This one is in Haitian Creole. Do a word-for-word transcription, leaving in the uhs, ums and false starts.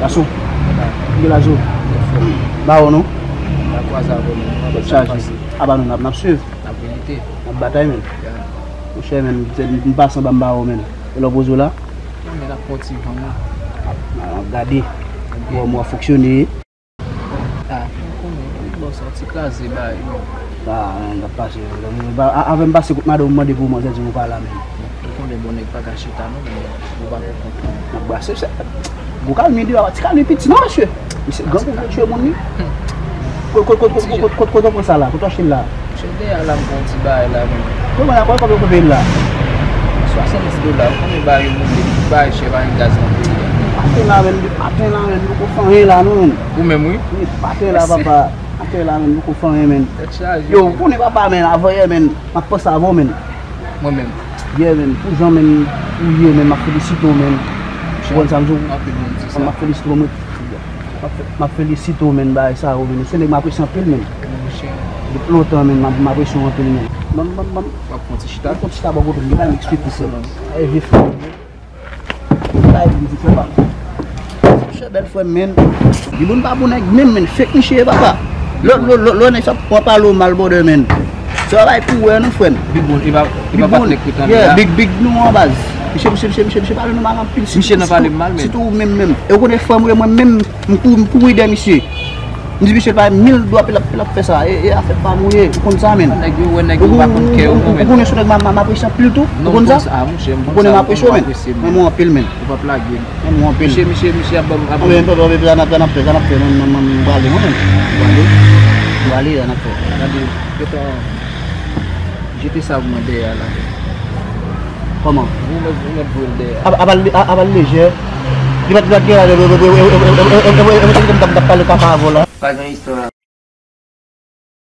Gason, ki laj ou? Ba ou non? Tèt chaje. Aba nou n ap, n ap swiv. N ap batay menm. Monchè menm, m pase anba m ba ou menm. E lè w poze w la? Non, men n ap pran ti van wi. N ap gade. Bon, mwen fonksyone. Ah, ou konnen, bon, se yon ti kraze bagay non. Ah, men n ap pase. Avè m pase kot madanm ou mande pou ou, manzè di m ou pa la menm. Ou konnen bon nèg pa ka chita non, men ou pa konprann. N ap brase, se gwo kalmi deyò a, ti kalmi piti non mesye. Mesye grangou vle tiye moun wi. Kote w pran sa la? Kote w achte l la? Mesye deyò la m pran ti bagay la menm. Kòman la, kòman w pran peyi la? Swasanndis dola, ou konnen bagay yo monte, tout bagay chè, pa gen gaz nan peyi a. Maten la menm, depi maten la menm, nou poko fè anyen la non menm. Ou menm wi. Wi, maten la papa, maten la menm, nou poko fè anyen menm. Tèt chaje. Yo, ou konnen papa menm, avanyè menm, m ap panse avè w menm. Mwen menm. Yeah menm, pou jan menm ou ye menm, m ap felisite w menm. Ou konn sa m di w? Anpil moun di sa. M ap felisite w menm. M ap fe-, m ap felisite w menm, bagay sa yo menm. Se nèg m apresye anpil menm. Depi lontan menm, m ap, m apresye w anpil menm. Ban m, ban m, ban m. W ap pran ti chita? Ban m pran ti chita bò kote m, ban m eksplike w frè m. Ay vye frè m. Bay vin di frè pa. Chè bèl frè m, men. Dimoun pa bon nèg menm, men. Fake misye ye, papa. Lò, lò, lò, lò, nèg sa ap pale w mal, brother, men. Se pa bay pou wè, non, frè m. Big Bone, e pa, e pa patnè k ret anlè a? Yeah, Big, Big nou an baz. Misye, misye, misye, misye, misye pale nou mal anpil. Misye nan pale m mal, men. Sitou ou menm, menm. E ou konnen frè m ou ye, mwen menm, m kouri, m kouri dèyè misye. M di misye l bay mil dwa pou l ap, pou l ap fè sa. E, e afè pa m ou ye, ou konn sa, men. Nèg yo wè nèg yo pa konn kè yo, non, men. Ou konnen se nèg m, m, m apresye anpil tou, ou konn sa? Ou konnen m apresye w, men. Mwen, mwen anpil, men. Ou p ap lage m. Mwen, mwen anpil. Misye, misye, misye ap ban m, ap ban m. Anben, anben, anben, sa n ap fè, sa n ap fè, mwen, mwen, mwen, mwen prale, mwen, men. Mwen prale. Mwen prale, sa n ap fè. Gade, gentan jete sa pou mwen dèyè a la. Kòman? Ou mèt, ou mèt voye l dèyè a. A, a bal, a, a bal lejè. Li pa t, li pa t gen la, m t ap pale kaka avè w la. Pa gen istwa.